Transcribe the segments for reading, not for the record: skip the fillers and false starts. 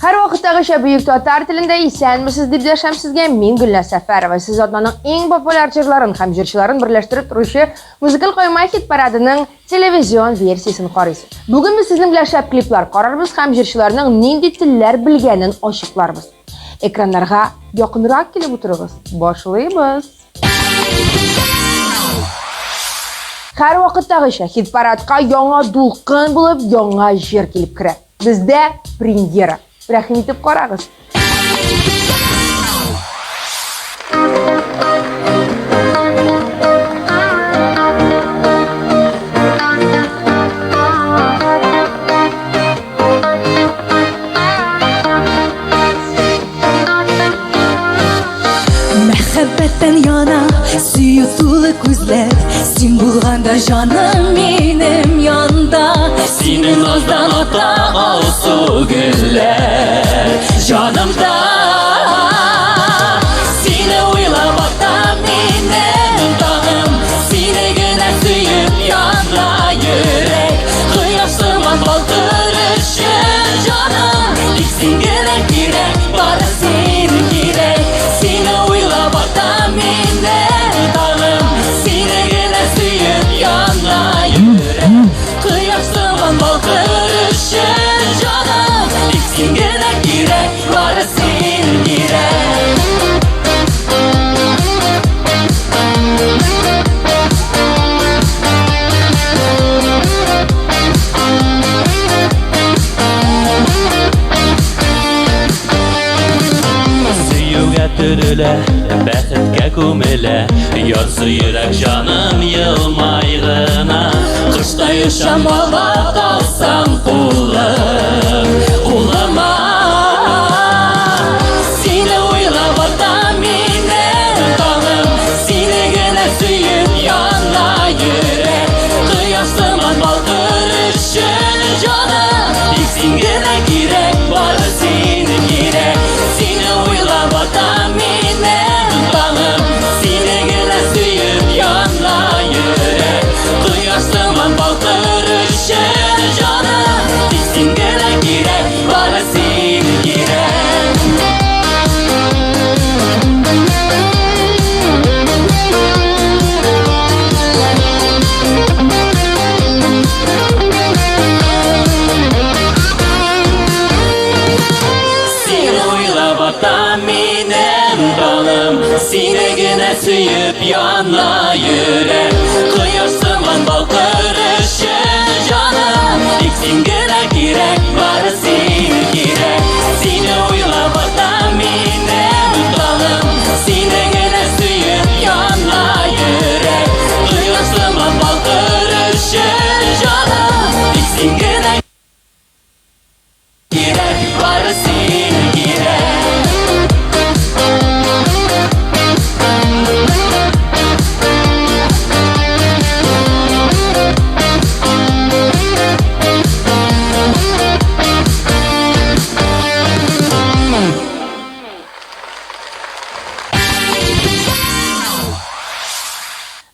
Һәрвакыттагыча бөек татар телендә исәнмесез дип дәшәм сезгә. Мин Гөлназ Сәфәрова. Сез атнаның иң популяр җырларын һәм җырчыларын берләштереп торучы музыкаль койма хит парадының телевизион версиясен карыйсыз. Бүген без сезнең белән шәп клиплар карарбыз һәм җырчыларның нинди телләр белгәнен ачыкларбыз. Экраннарга якынрак килеп утырыгыз. Башлыйбыз. Һәрвакыттагыча хит-парадка яңа дулкын булып яңа җыр килеп керә. Бездә премьера. Рәхим итеп карагыз. Мәхәббәттән яна сөю тулы күзләр. Син булганда җаным минем янда. Синең наздан ата алсу гөлләр җанымда. Сине уйлап ата минем таңым. Сине генә сөеп яна йөрәк. Кояш сыман балкыр өчен җаным. Тик син генә кирәк, бары син кирәк. Сине уйлап ата минем таңым. Сине генә сөеп яна йөрәк. Кояш сыман балкыр өчен җаным. Тик син генә кирәк, бары син кирәк. Сөюгә төрелә, бәхеткә күмелә. Ярсу йөрәк җаным елмай гына. Коштай очам ала алсам кулым, кулыма. Сине уйлап атам минем таңым. Сине генә сөеп яна йөрәк. Кояш сыман балкыр өчен җаным. Тик син генә кирәк, бары син кирәк. Сине уйлап атам минем таңым. Сине генә сөеп яна йөрәк. Кояш сыман балкыр өчен җаным. Тик син генә кирәк, бары син кирәк. Сине уйлап атам минем таңым. Сине генә сөеп яна йөрәк. Кояш сыман балкыр өчен җаным. Тик син генә кирәк, бары син кирәк. Сине уйлап атам минем таңым. Сине генә сөеп яна йөрәк. Кояш сыман балкыр өчен җаным. Тик син генә кирәк, бары син кирәк.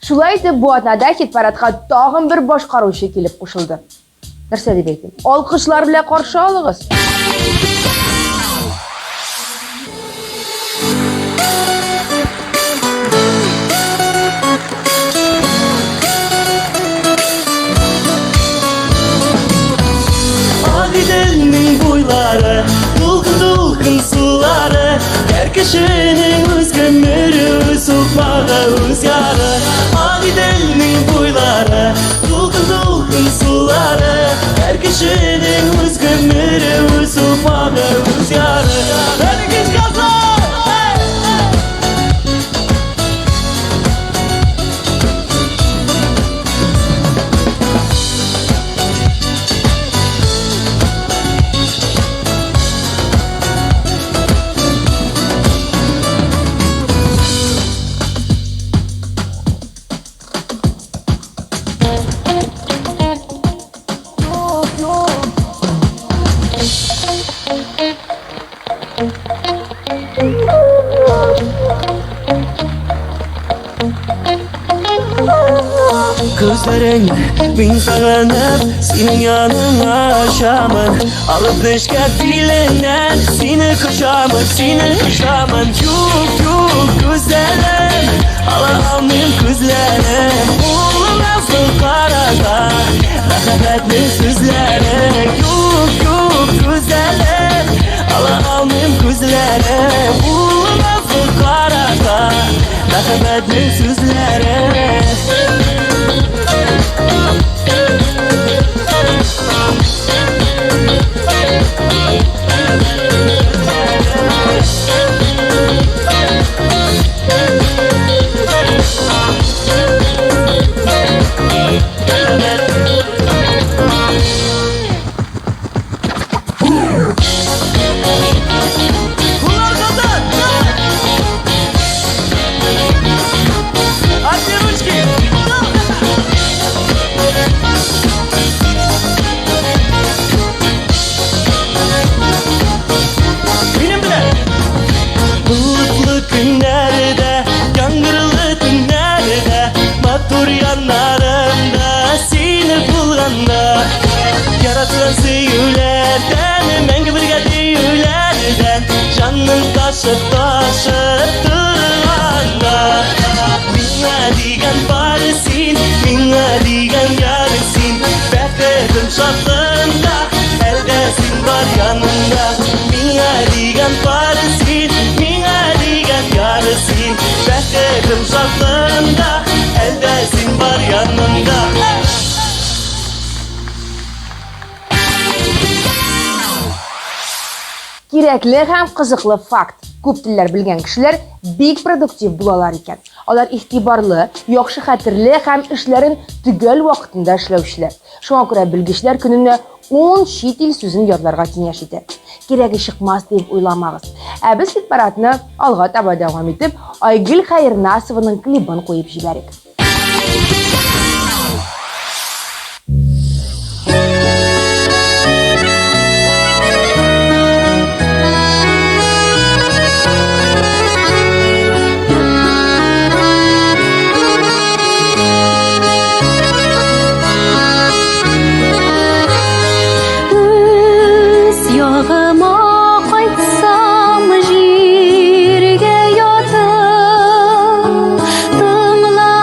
Шулай итеп, бу атнада хит-парадка тагын бер башкаручы килеп кушылды. Нәрсә дип әйтим? Алкышлар белән каршы алыгыз. Агыйделнең буйлары, дулкын-дулкын сулары, һәр кешенең үз гомере, үз сукмагы, үз яры. Агыйделнең буйлары, дулкын-дулкын сулары, һәр кешенең үз гомере, үз сукмагы, үз яры. Әлеге газлар! Сүзләреңне мин сагынып, синең яныңа очамын. Алып нечкә билеңнән, сине кочамын, сине кочамын. Юк, юк, гүзәлем, ала алмыйм күзләрем. Улы назлы карага, мәхәббәтле сүзләрең. Юк, юк, гүзәлем, ала алмыйм күзләрем. Улы назлы карага, мәхәббәтле сүзләрең. Одни ручки! Минем белән! Bulutlu günlerde, yağmurlu tünlerde, матур yanlarımda seni bulganda, Yaratılan сөюләрдән, мәңге бергә диюләрдән, Җаның ташып ташып торганда. Миңа дигән бар син, миңа дигән яр син, Бәхетем шатлыгымда, әлдә син бар янымда. Миңа дигән бар син, миңа дигән яр син, Бәхетем шатлыгымда, әлдә син бар янымда. Кирәкле һәм кызыклы факт. Күп телләр белгән кешеләр бик продуктив булалар икән. Алар игътибарлы, яхшы хәтерле һәм эшләрен төгәл вакытында эшләүчеләр. Шуңа күрә белгечләр көненә 10 чит ил сүзен ятларга киңәш итә. Кирәге чыкмас дип уйламагыз. Ә без хит-парадны алга таба дәвам итеп, Айгөл Хәернасованың клибын куеп җибәрик. Үз ягыма кайтсам, җиргә ятып, тыңла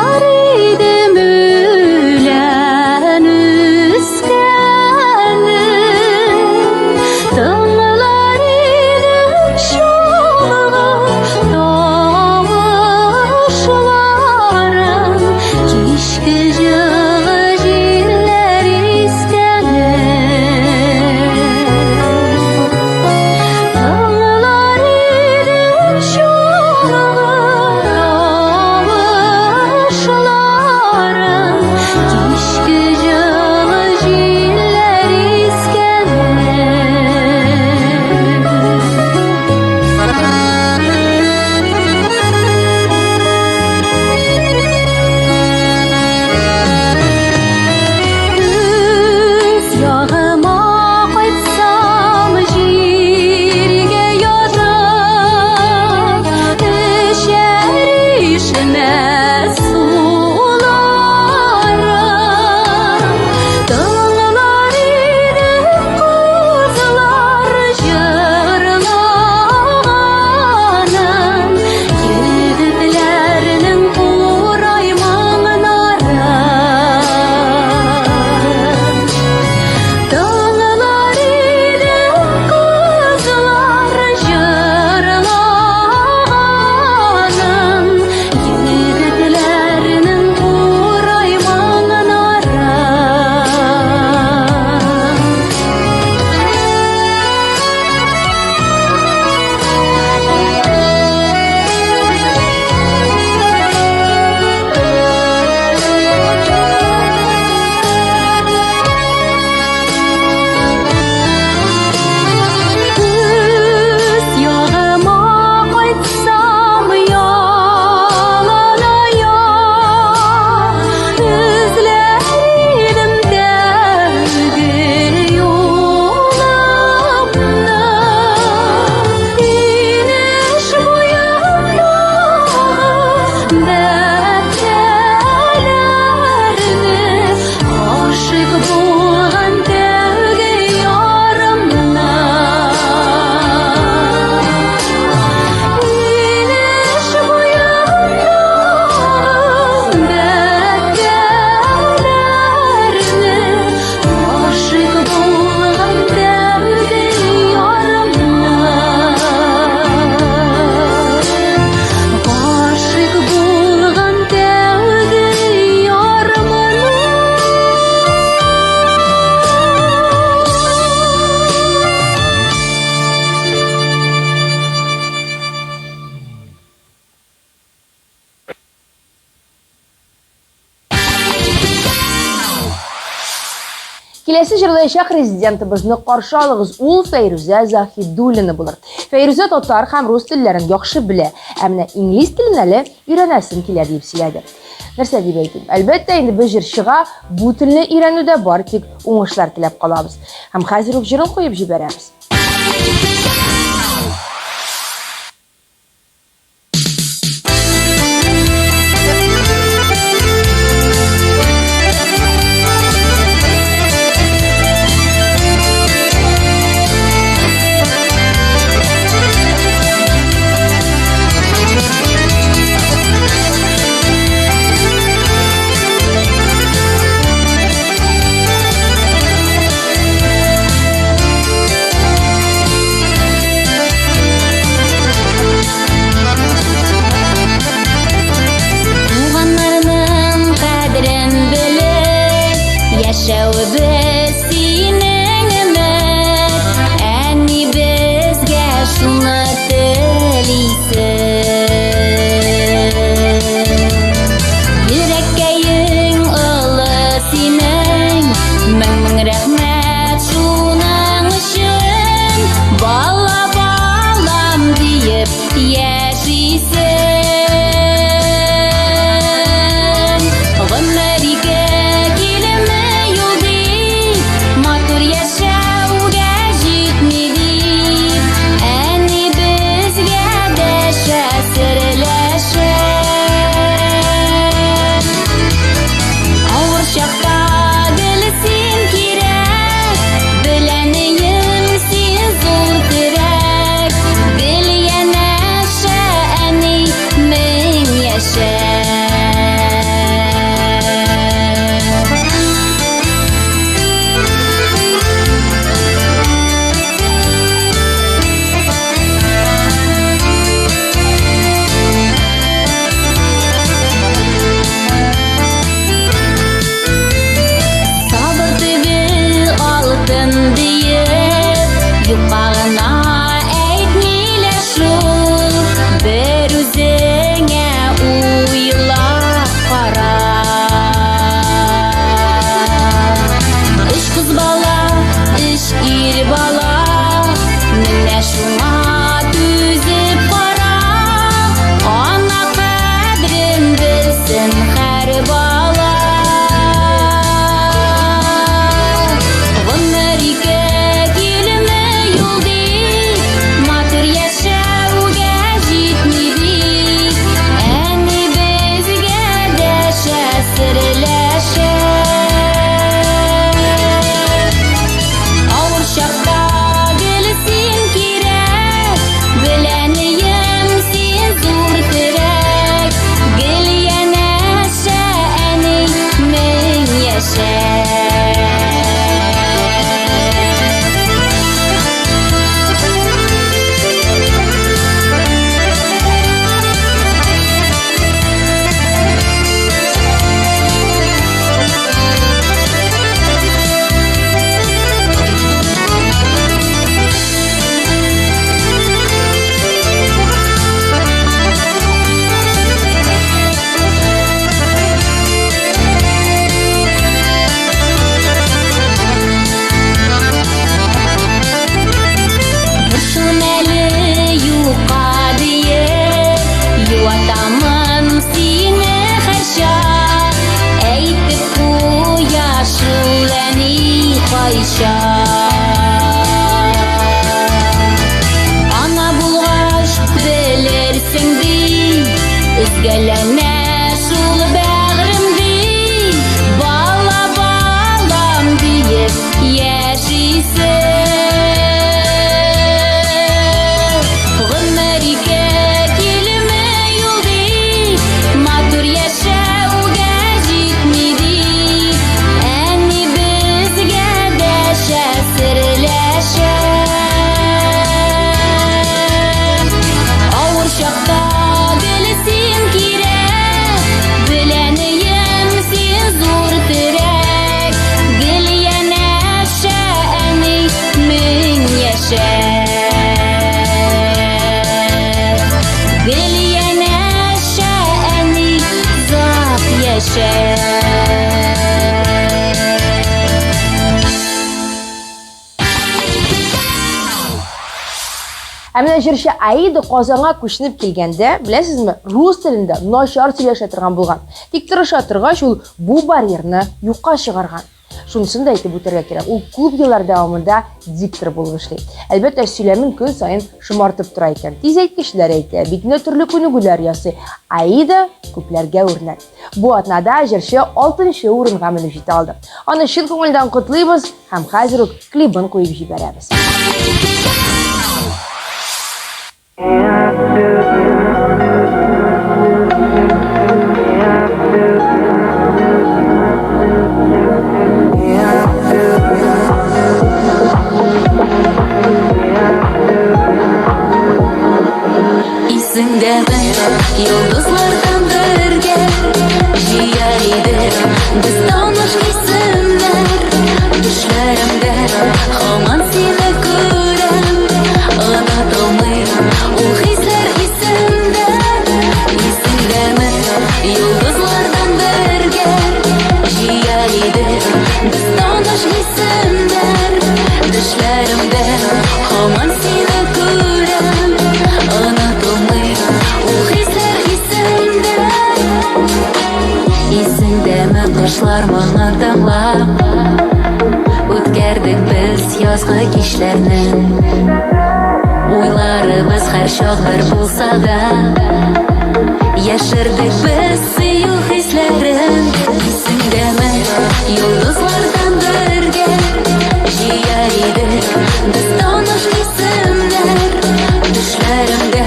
Киләсе җырлаячак резидентыбызны каршы алыгыз, ул Фәйрүзә Заһидуллина булыр. Фәйрүзә татар һәм рус телләрен яхшы белә, ә менә инглиз телен әле өйрәнәсем килә диеп сөйләде. Нәрсә дип әйтим? Әлбәттә, инде без җырчыга бу телне өйрәнүдә бары тик уңышлар теләп калабыз. Һәм хәзер үк җырын куеп җибәрәбез. Туганнарның кадерен белеп, яшәвебез синең өмет. Әни безгә шуны телисең. Йөрәккәең олы синең, мең-мең рәхмәт шуның өчен. Бала балам диеп яшисең. Гомер ике килеме юл дип, матур яшәүгә җитми дип, әни безгә дәшә, серләшә. Авыр чакта гел син кирәк, беләнеем син зур терәк, гел янәшә әни мең яшә. Сабыр төбе алтын диеп, юкка гына әйтмиләр шул. Бер үзеңә уйлап кара. Өч кыз бала, өч ир бала, менә шуңа түзеп кара. Ана кадерен белсен һәр бала. Гомер ике килми юл дип, матур яшәүгә җитми бит. Әни безгә дәшә, серләшә. Авыр чакта гел син кирәк, беләнеем син зур терәк, гел янәшә әни мең яшә. Борчылма әле юкка диеп, юатамын сине һәрчак. Әйтеп куя шул әни кайчак. Ана булгач белерсең ди, өзгәләнә шул бәгърем ди. Бала балам диеп яшисең. Гомер ике килми юл дип, матур яшәүгә җитми дип, әни безгә дәшә, серләшә. Авыр чакта гел син кирәк, Ә менә җырчы Аида Казанга күченеп килгәндә, беләсезме, рус телендә начар сөйләшә торган булган. Тик тырыша торгач, ул бу барьерны юкка чыгарган. Шунысын да әйтеп үтәргә кирәк, ул күп еллар дәвамында диктор булып эшли. Әлбәттә, сөйләмен көн саен шомартып тора икән. Тиз әйткечләр әйтә, битенә төрле күнегүләр ясый. Аида күпләргә үрнәк. Бу атнада җырчы алтынчы урынга менеп җитә алды. Аны чын күңелдән котлыйбыз һәм хәзер үк клибын куеп җибәрәбез. Исеңдәме, йолдызлардан бергә җыя идек без таныш исемнәр. Төшләремдә һаман сине күрәм, онытылмый ул хисләр исемдә. Исеңдәме, йолдызлардан бергә җыя идек без таныш исемнәр. Төшләремдә һаман сине күрәм, онытылмый ул хисләр исемдә. Исеңдәме, кошлар моңын тыңлап, Үткәрдек без язгы кичләрне. Уйларыбыз һәрчак бер булса да, Яшердек без сөю хисләрен. Исеңдәме, йолдызлардан бергә Җыя идек без таныш исемнәр. Төшләремдә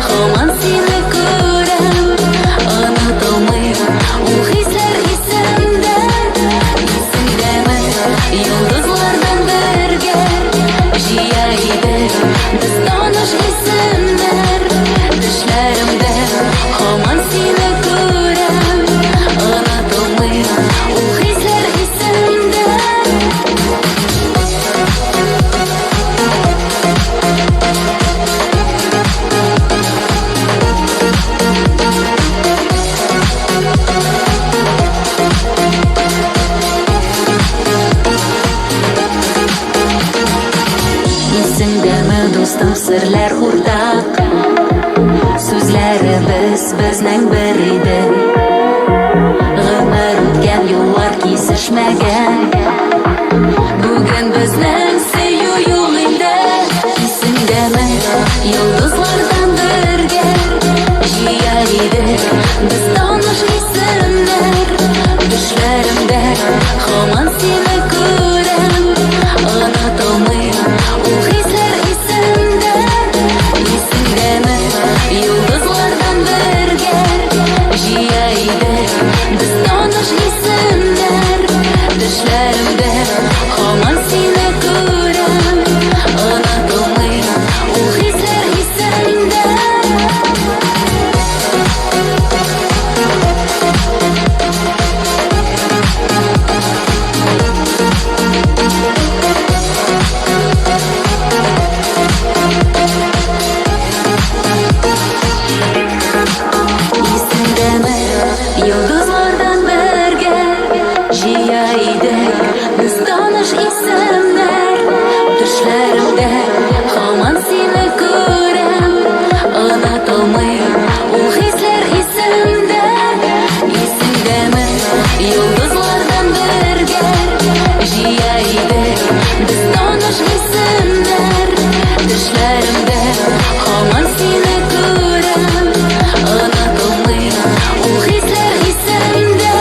һаман сине күрәм, Онытылмый ул хисләр исемдә. Исеңдәме, йолдызлардан бергә Җыя идек без таныш исемнәр. Төшләремдә һаман сине күрәм, Онытылмый ул хисләр исемдә. Исеңдәме, дустым, серләр уртак, Сүзләребез безнең бер иде. Гомер үткән юллар кисешмәгән, Бүген безнең сөю юк инде. Исеңдәме, йолдызлардан бергә Җыя идек без таныш исемнәр. Төшләремдә һаман сине күрәм, Онытылмый ул хисләр исемдә. Исеңдәме, йолдызлардан бергә Җыя идек без таныш исемнәр. Төшләремдә һаман сине күрәм, Онытылмый ул хисләр исемдә. Исеңдәме, йолдызлардан бергә Җыя идек без таныш исемнәр. Төшләремдә һаман сине күрәм, Онытылмый ул хисләр исемдә. Исеңдәме, йолдызлардан бергә Җыя идек без таныш исемнәр. Төшләремдә һаман сине күрәм, Онытылмый ул хисләр исемдә.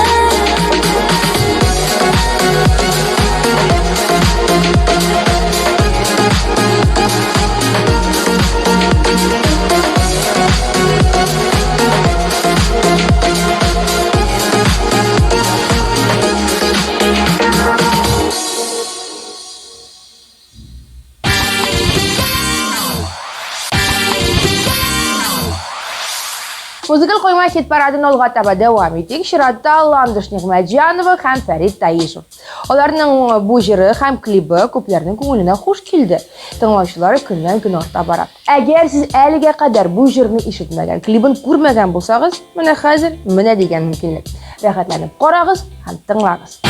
Музыкаль койма хит-парадын алга таба дәвам итик. Чиратта Ландыш Нигъмәтҗанова һәм Фәрит Таишев. Аларның бу җыры һәм клибы күпләрнең күңеленә хуш килде. Тыңлаучылары көннән-көн арта бара. Әгәр сез әлегә кадәр бу җырны ишетмәгән, клибын күрмәгән булсагыз, менә хәзер менә дигән мөмкинлек. Рәхәтләнеп карагыз һәм тыңлагыз.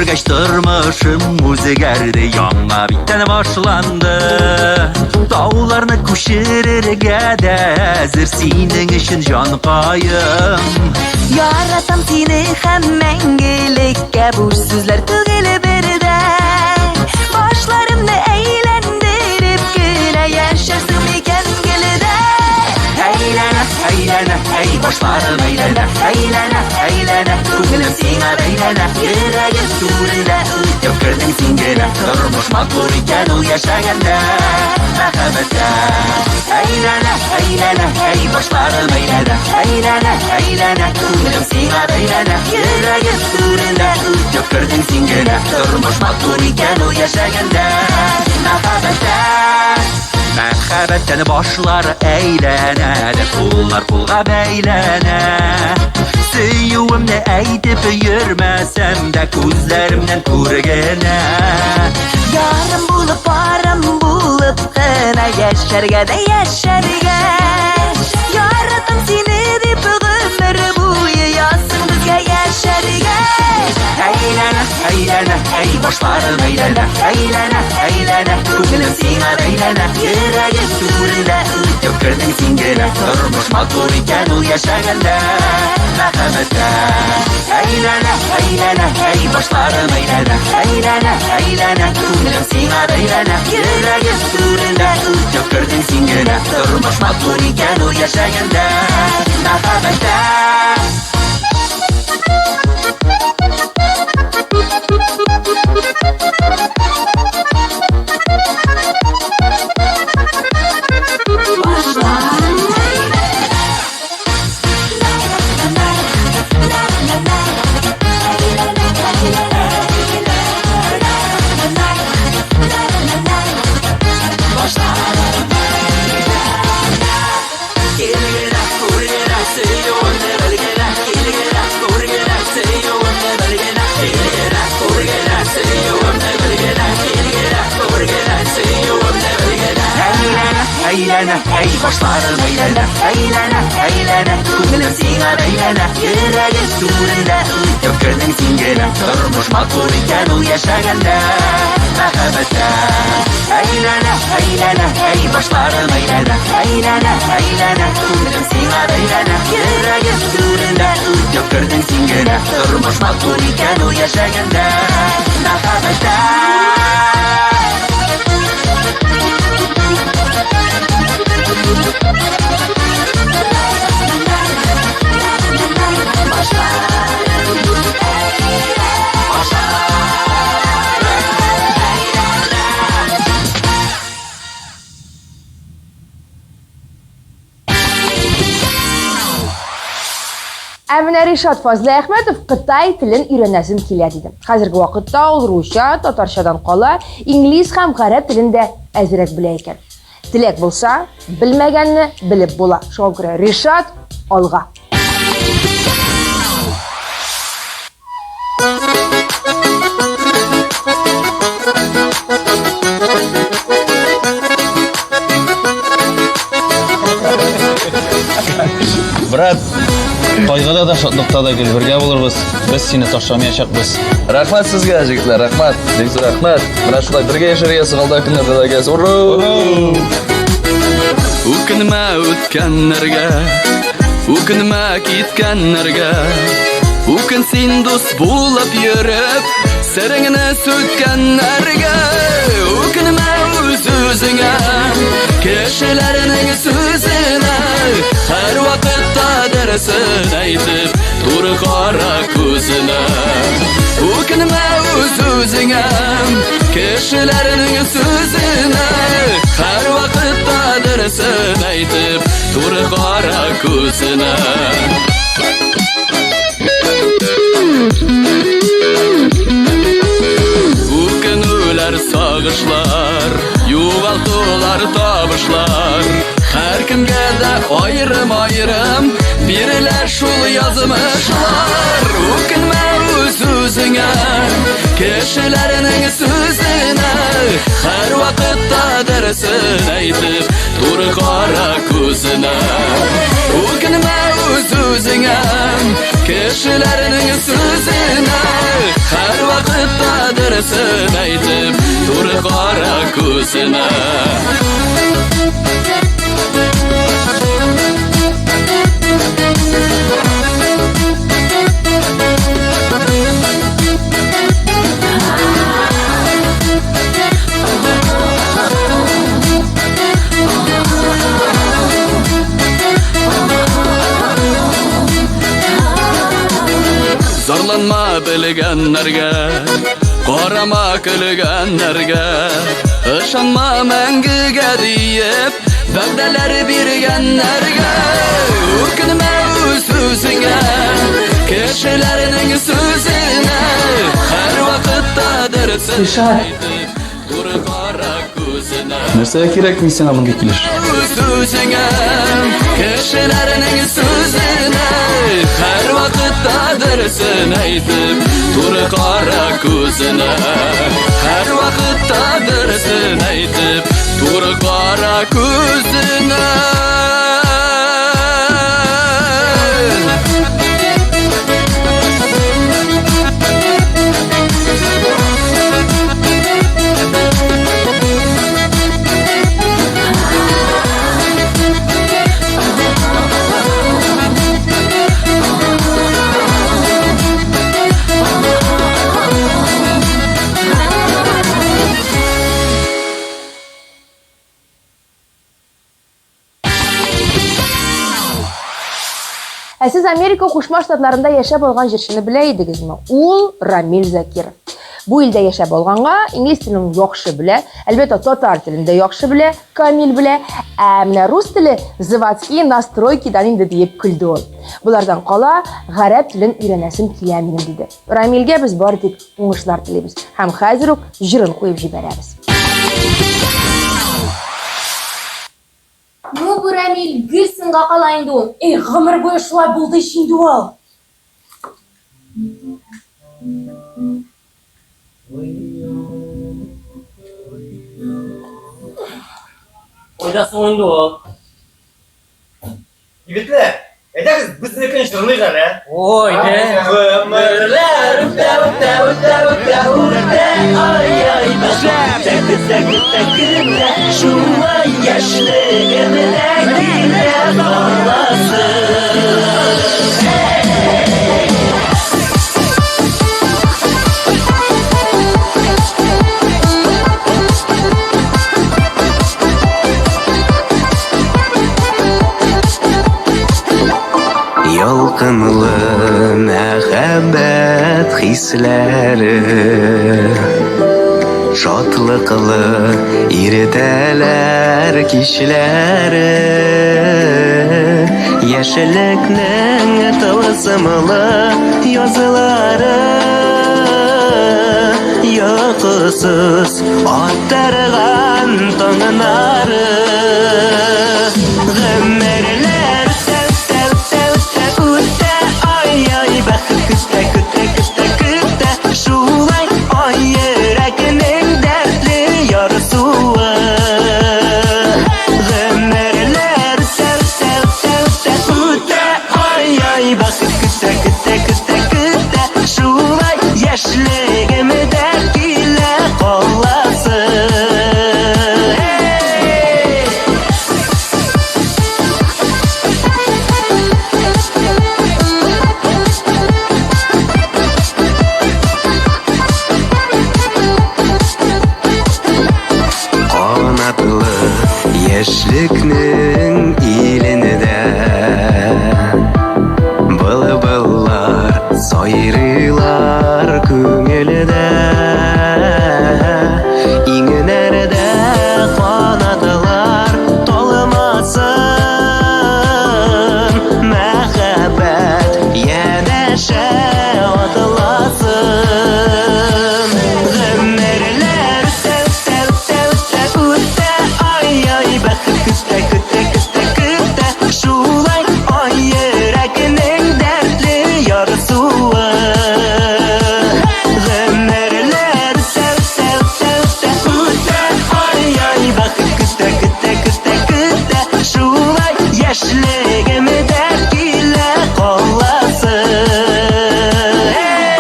күргәч тормышым үзгәрде, яңа биттән башланды. Тауларны күчерергә дә әзер синең өчен җанкаем. Яратам сине һәм мәңгелеккә, буш сүзләр түгел бер дә. Башларымны әйләндереп кенә яшәрсең микән гел дә? Әйләнә, әйләнә, әй башларым әйләнә, әйләнә, әйләнә, күңелем сиңа бәйләнә, йөрәгем түрендә үтеп кердең син генә, тормыш матур икән ул яшәгәндә, мәхәббәттә. Әйләнә, әйләнә, әй башларым әйләнә, әйләнә, әйләнә, күңелем сиңа бәйләнә, йөрәгем түрендә үтеп кердең син генә, тормыш матур икән ул яшәгәндә, мәхәббәттә. Мәхәббәттән башлар әйләнә дә куллар кулга бәйләнә. Сөюемне әйтеп йөрмәсәм дә күзләремнән күргенә. Ярым булып, парым булып кына яшәргә дә яшәргә. Яратам сине дип гомер буе язсын безгә яшәргә. Әйләнә, әйләнә, әй башларым әйләнә, әйләнә, әйләнә, күңелем сиңа бәйләнә, йөрәгем түрендә үтеп кердең син генә, тормыш матур икән ул яшәгәндә, мәхәббәттә. Әйләнә, әйләнә, әй башларым әйләнә, әйләнә, әйләнә, күңелем сиңа бәйләнә, йөрәгем түрендә үтеп кердең син генә, тормыш матур икән ул яшәгәндә, мәхәббәттә. Килгенә, күргенә, сөюемне белгенә, килгенә, күргенә, сөюемне белгенә, килгенә, күргенә, сөюемне белгенә, килгенә, күргенә, сөюемне белгенә. Әйләнә, әйләнә, әй башларым әйләнә, әйләнә, әйләнә, күңелем сиңа бәйләнә, йөрәгем түрендә үтеп кердең син генә, тормыш матур икән ул яшәгәндә, мәхәббәттә. Әйләнә, әйләнә, әй башларым әйләнә, әйләнә, әйләнә, күңелем сиңа бәйләнә, йөрәгем түрендә үтеп кердең син генә, тормыш матур икән ул яшәгәндә, мәхәббәттә. Ә менә Ришат Фазлыәхмәтов кытай телен өйрәнәсем килә диде. Хәзерге вакытта ул русча, татарчадан кала, инглиз һәм гарәп телен дә әзрәк белә икән. Теләк булса, белмәгәнне белеп була. Шуңа күрә Ришат алга. Брат, кайгыда да, шатлыкта да гел бергә булырбыз. Без сине ташламаячакбыз. Рәхмәт сезгә, җегетләр, рәхмәт. Бик зур рәхмәт. Менә шулай бергә яшәргә язсын алда көннәрдә дә гәз. Ура! Үкенмә үткәннәргә, үкенмә киткәннәргә. Үкен син дус булып йөреп, сереңне сүткәннәргә. Үкенмә үз-үзеңә, кешеләрнең сүзенә. Һәр вакытта дөресен әйтеп, туры кара күзенә. Үкенмә үз-үзеңә, кешеләрнең сүзенә. Һәр вакытта дөресен әйтеп, туры кара күзенә. Үкенүләр, сагышлар, югалтулар, табышлар. Һәркемгә дә аерым-аерым бирелә шул язмышлар. Үкенмә үз-үзеңә, кешеләрнең сүзенә. Һәр вакытта дөресен әйтеп, туры кара күзенә. Үкенмә үз-үзеңә, кешеләрнең сүзенә. Һәр вакытта дөресен әйтеп, туры кара күзенә. Зарланма белгәннәргә, карама көлгәннәргә, ышанма мәңгегә диеп, вәгъдәләр биргәннәргә. Үкенмә үз үзеңә, кешеләрнең сүзенә, һәр вакытта дөресен әйтеп, туры кара күзенә. Нәрсәгә кирәк мин сиңа мондый килеш? Үз-үзеңә, кешеләрнең сүзенә, һәр вакытта дөресен әйтеп, туры кара күзенә. Һәр вакытта дөресен әйтеп, туры кара күзенә. Ә сез Америка Кушма Штатларында яшәп алган җырчыны белә идегезме? Ул Рамил Закиров. Бу илдә яшәп алганга, инглиз телен яхшы белә, әлбәттә, татар телен дә яхшы белә, камил белә. Ә менә рус теле заводские настройкидан инде диеп көлде ул. Болардан кала, гарәп телен өйрәнәсем килә минем диде. Рамилгә без бары тик уңышлар телибез һәм хәзер үк җырын куеп җибәрәбез. Ну бу Рәмил гел сынга кала инде ул. Эй, гомер буе шулай булды ич инде ул. Кайда соң инде ул? Егетләр, әйдәгез безнекен җырлыйк әле. Ой, дә. Гомерләр үтә, үтә, үтә, үтә, үтә, ай-ай, бәхет көтә, көтә, көтә, шулай яшьлегемдә килә баласы. Ялкынлы мәхәббәт хисләре Шатлыклы иртәләр, кичләре Яшьлекнең тылсымлы язлары Йокысыз аттырган таңнары Гомерләр үтә, үтә, үтә, үтә, үтә, ай-ай, бәхет көтә, көтә, көтә, көтә, шулай ай йөрәкнең дәртле ярсуы. Гомерләр үтә, үтә, үтә, үтә, үтә, ай-ай, бәхет көтә, көтә, көтә, көтә, шулай яшьлегем дә килә каласы. Эй! Канатлы яшьлекнең илендә Былбыллар сайрыйлар күңелдә Иңнәрдә канатлар талмасын Мәхәббәт янәшә атласын Гомерләр үтә, үтә, үтә, үтә, үтә, ай-ай, бәхет көтә, көтә, көтә, көтә, шулай ай йөрәкнең дәртле ярсуы. Гомерләр үтә, үтә, үтә, үтә, үтә, ай-ай, бәхет көтә, көтә, көтә, көтә, шулай яшьлегем дә килә каласы. Эй!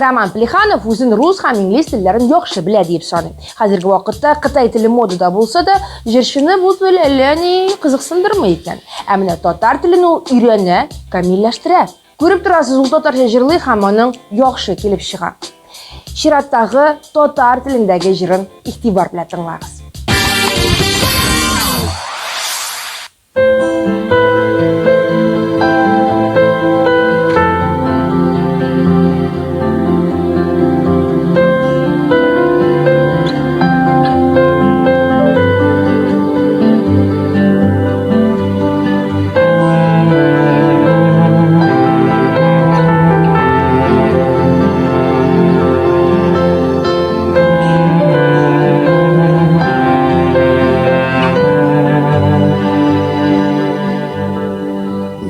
Роман Плеханов үзен рус һәм инглиз телләрен яхшы белә диеп саный. Хәзерге вакытта кытай теле модада булса да, җырчыны бу тел әллә ни кызыксындырмый икән. Ә менә татар телен ул өйрәнә, камилләштерә. Күреп торасыз, ул татарча җырлый һәм аның яхшы килеп чыга. Чираттагы татар телендәге җырын игътибар белән тыңлагыз.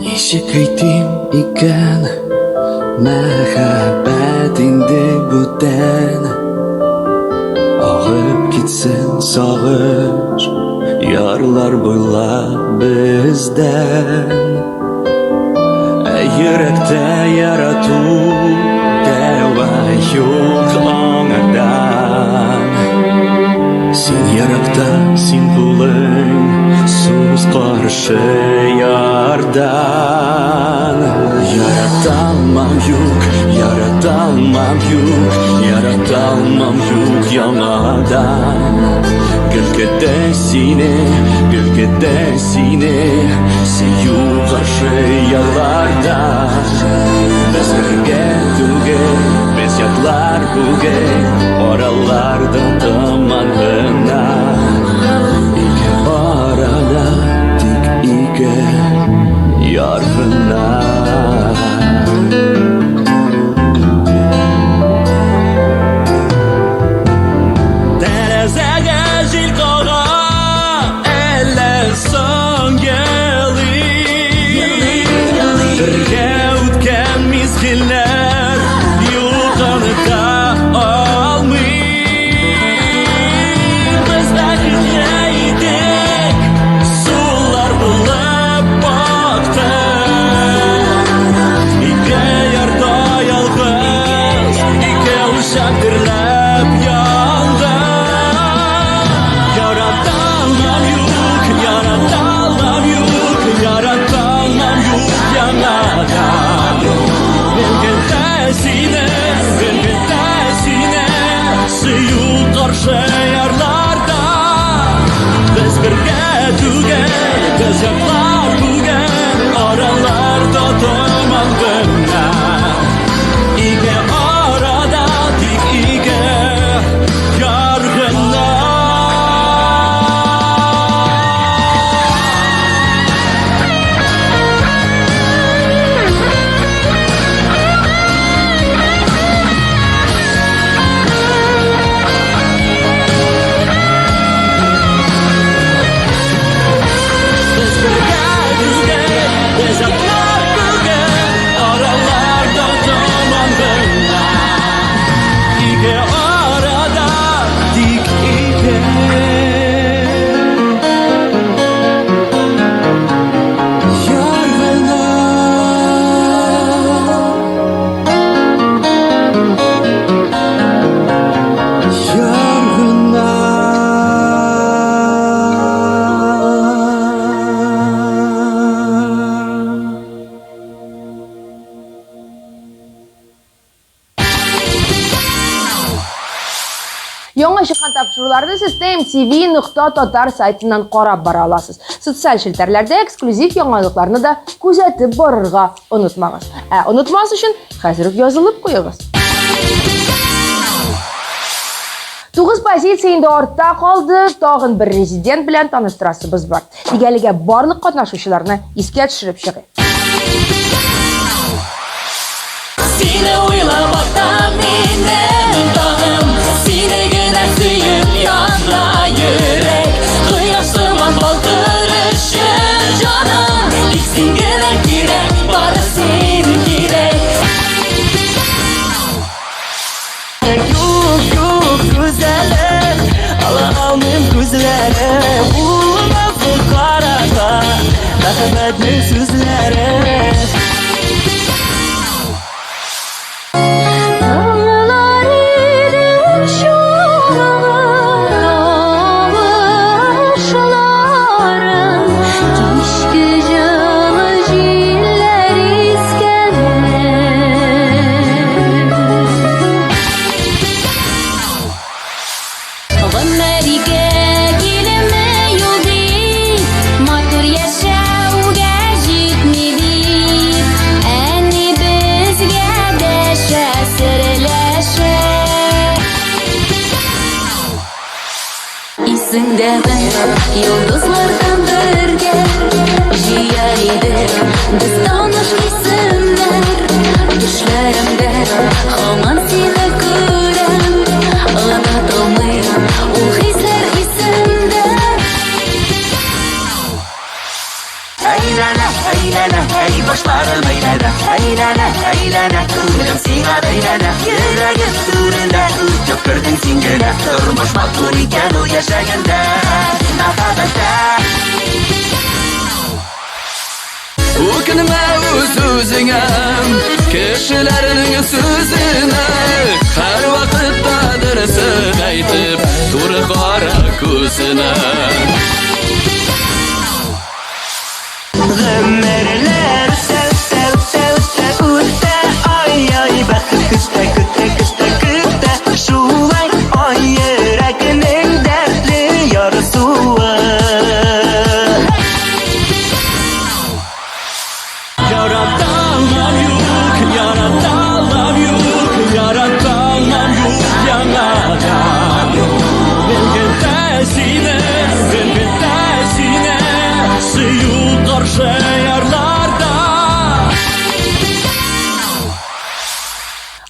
Ничек әйтим икән, мәхәббәт инде бүтән. Агып китсен сагыш, ярлар буйлап бездән. Ә йөрәктә ярату дәва юк аңардан. Син еракта, син кулың суз каршы ярдан. Яраталмам юк, яраталмам юк, яраталмам юк яңадан. Гел көтә сине, гел көтә сине, сөю каршы ярлардан. Без бергә түгел, без ятлар бүген, араларда томан гына. Ике арада тик ике яр гына. Тәрәзәгә җил кага, әллә соң елый. Бергә үткән мизгелләр юк оныта алмый. Без бәхетле идек, сулар булып акты. Ике ярда ялгыз, ике учак дөрләп янды. Яраталмам юк, яраталмам юк, яраталмам юк яңадан. Гел көтә сине, гел көтә сине, сөю каршы ярларда. Без бергә түгел, без ятлар бүген, араларда томан гына. Ике арада тик ике яр гына. Без бергә түгел, без ятлар бүген, араларда томан гына. Ике арада тик ике яр гына. Яр гына. Яңа чыккан тапшыруларны сез tmtv.tatar сайтыннан карап бара аласыз. Социаль челтәрләрдә эксклюзив яңалыкларны да күзәтеп барырга онытмагыз. Ә онытмас өчен хәзер үк язылып куегыз. 9 позиция инде артта калды. Тагын бер резидент белән таныштырасыбыз бар. Тик әлегә барлык катнашучыларны искә төшереп чыгыйк. Сине уйлап ата минем таңым, сине генә сөеп яна йөрәк. Кояш сыман балкыр өчен җаным, тик син генә кирәк, бары син кирәк. Юк, юк, гүзәлем, ала алмыйм күзләрем, булмасын карата мәхәббәтнең сүзләре. Исеңдәме, йолдызлардан бергә Җыя идек без таныш исемнәр. Төшләремдә һаман сине күрәм, Онытылмый ул хисләр исемдә. Әйләнә, әйләнә, әй башларым әйләнә, әйләнә, әйләнә, күңелем сиңа бәйләнә, йөрәгем түрендә үтеп кердең син генә, тормыш матур икән ул яшәгәндә, мәхәббәттә. Үкенмә үз-үзеңә, кешеләрнең сүзенә, һәрвакытта дөресен әйтеп, туры кара күзенә. Гомерләр үтә, үтә, үтә, үтә, үтә, ай-ай, бәхет көтә, көтә, көтә, көтә, шулай ай йөрәгенең дәртле ярсуы. Яраталам юк, яраталам юк, яраталам юк яңадан. Белгәндә сине, белгәндә сине, сөю каршы ярларда.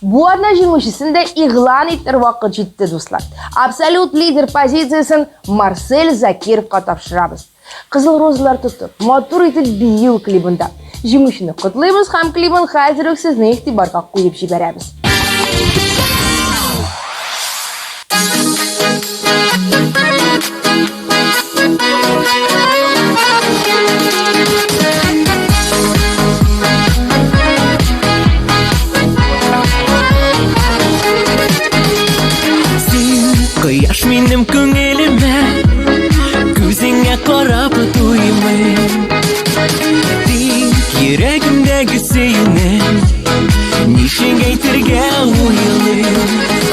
Бу атна җиңүчесен дә игълан итәр вакыт җитте, дуслар. Абсолют лидер позициясен Марсель Закировка тапшырабыз. Кызыл розалар тотып, матур итеп бию клибында. Җиңүчене котлыйбыз һәм клибын хәзер үк сезнең игътибарга куеп җибәрәбез. Син кояш минем күңелемә, күзеңә карап туймыйм. Тик йөрәгемдәге сөюне ничек әйтергә уйлыйм.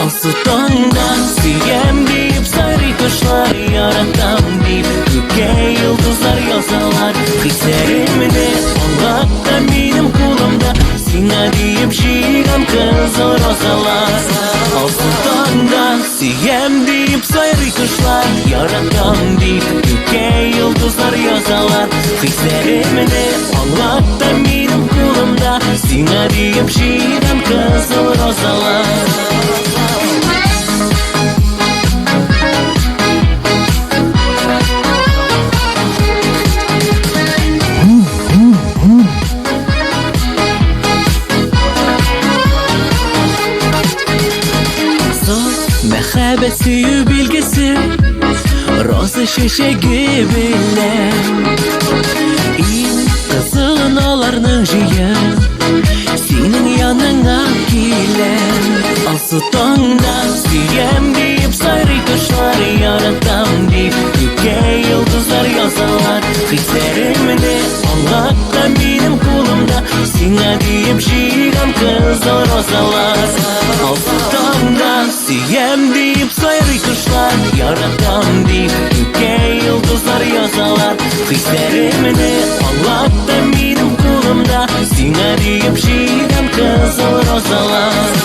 Алсу таңда сөям дип сайрый кошлар, яратам дип күккә йолдызлар язалар. Хисләремне аңлат та минем кулымда, сиңа диеп җыйган кызыл розалар. Алсу таңда сөям дип сайрый кошлар, яратам дип күккә йолдызлар язалар. Хисләремне аңлат та минем кулымда, сиңа диеп җыйган кызыл розалар. Саф мәхәббәт сөю билгесе, роза чәчәге белән. Иң кызылын аларның җыеп, синең яныңа киләм. Алсу таңда сөям дип сайрый кошлар, яратам дип күккә йолдызлар язалар. Хисләремне аңлат та минем кулымда, сиңа диеп җыйган кызыл розалар. Алсу таңда сөям дип сайрый кошлар, яратам дип күккә йолдызлар язалар. Хисләремне аңлат та минем кулымда, сиңа диеп җыйган кызыл розалар.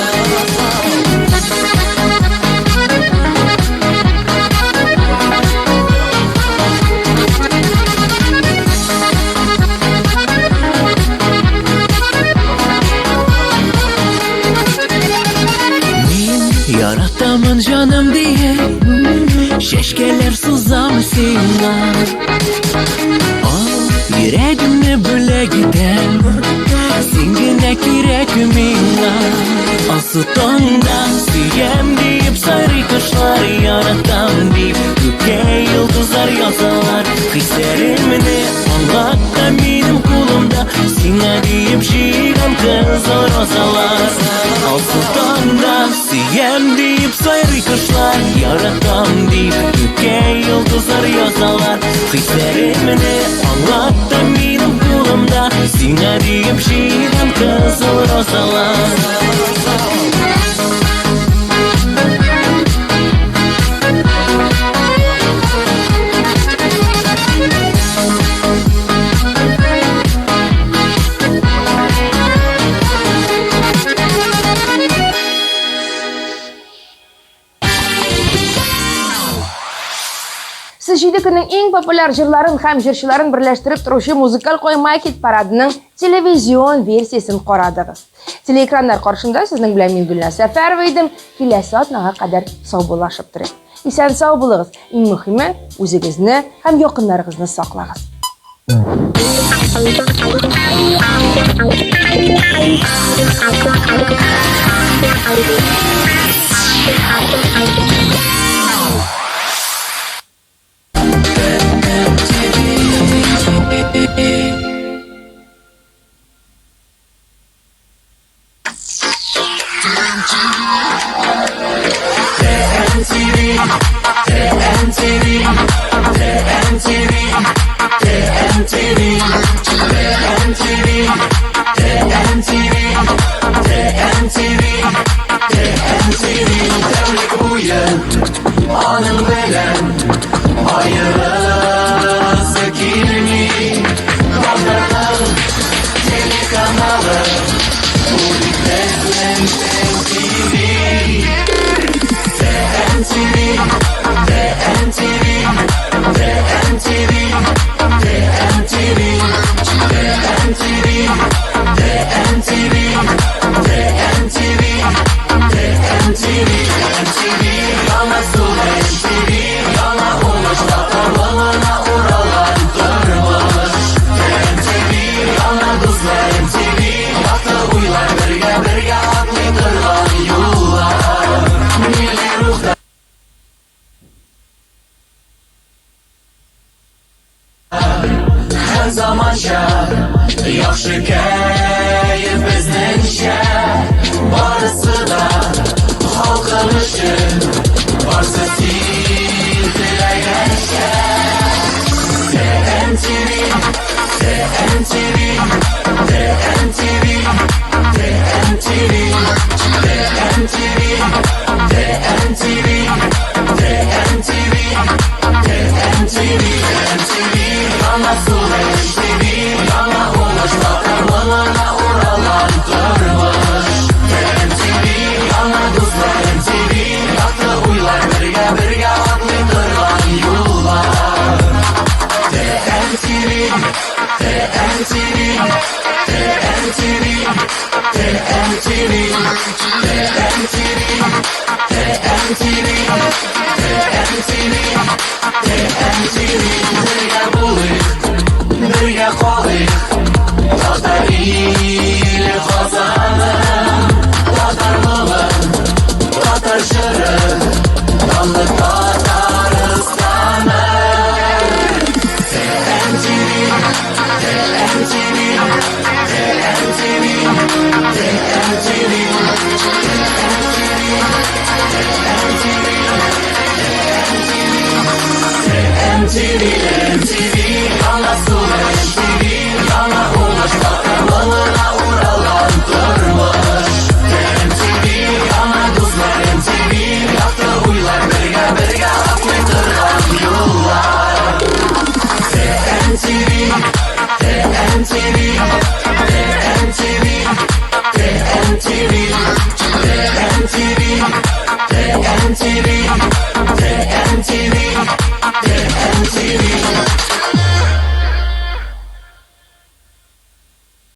Мин яратамын җаным диеп, чәчкәләр сузам сиңа. Ал йөрәгемне бүләк итәм, син генә кирәк миңа. Алсу таңда сөям дип сайрый кошлар, яратам дип күккә йолдызлар язалар. Хисләремне аңлат та минем кулымда, сиңа диеп җыйган кызыл розалар. Алсу таңда сөям дип сайрый кошлар, яратам дип күккә йолдызлар язалар. Хисләремне аңлат та минем кулымда, сиңа диеп җыйган кызыл розалар. Сез җиде көннең иң популяр җырларын һәм җырчыларын берләштереп торучы музыкаль койма хит-парадының телевизион версиясен карадыгыз. Телеэкраннар каршында сезнең белән мин Гөлназ Сәфәрова идем. Киләсе атнага кадәр саубуллашып торыйк. Исән-сау булыгыз. Иң мөһиме, үзегезне һәм якыннарыгызны саклагыз. Аның белән аерыласы килми. Татарның телеканалы бу бит безнең TNTV. TNTV, TNTV, TNTV, TNTV, TNTV, TNTV, TNTV, TNTV, TNTV, яңа сулыш TV, яңа уңыш, татар моңына уралган тормыш. TNTV, яңа дуслар MTV, якты уйлар бергә бергә атлый торган юллар. Милли рухта һәм заманча, яхшы кәеф безнеңчә, барысы да халкым өчен, барсы син теләгәнчә. TNTV, TNTV, TNTV, TNTV, TNTV, TNTV, TNTV, TNTV, TNTV, яңа сулыш TV, яңа уңыш, татар моңына уралган тормыш. TNTV, яңа дуслар MTV, якты уйлар бергә бергә атлый торган юллар. TNTV, TNTV, TNTV, TNTV, TNTV, TNTV, TNTV, TNTV. Бергә булыйк, бергә калыйк, татар иле Казаным, татар моңы, татар җыры, данлы Татарстаным. TNTV, TNTV, TNTV, TNTV, TNTV, TNTV, MTV, яңа сулыш TV, яңа уңыш, татар моңына уралган тормыш. TNTV, яңа дуслар MTV, якты уйлар бергә бергә атлый торган юллар. TNTV, TNTV, TNTV, TNTV, TNTV, TNTV,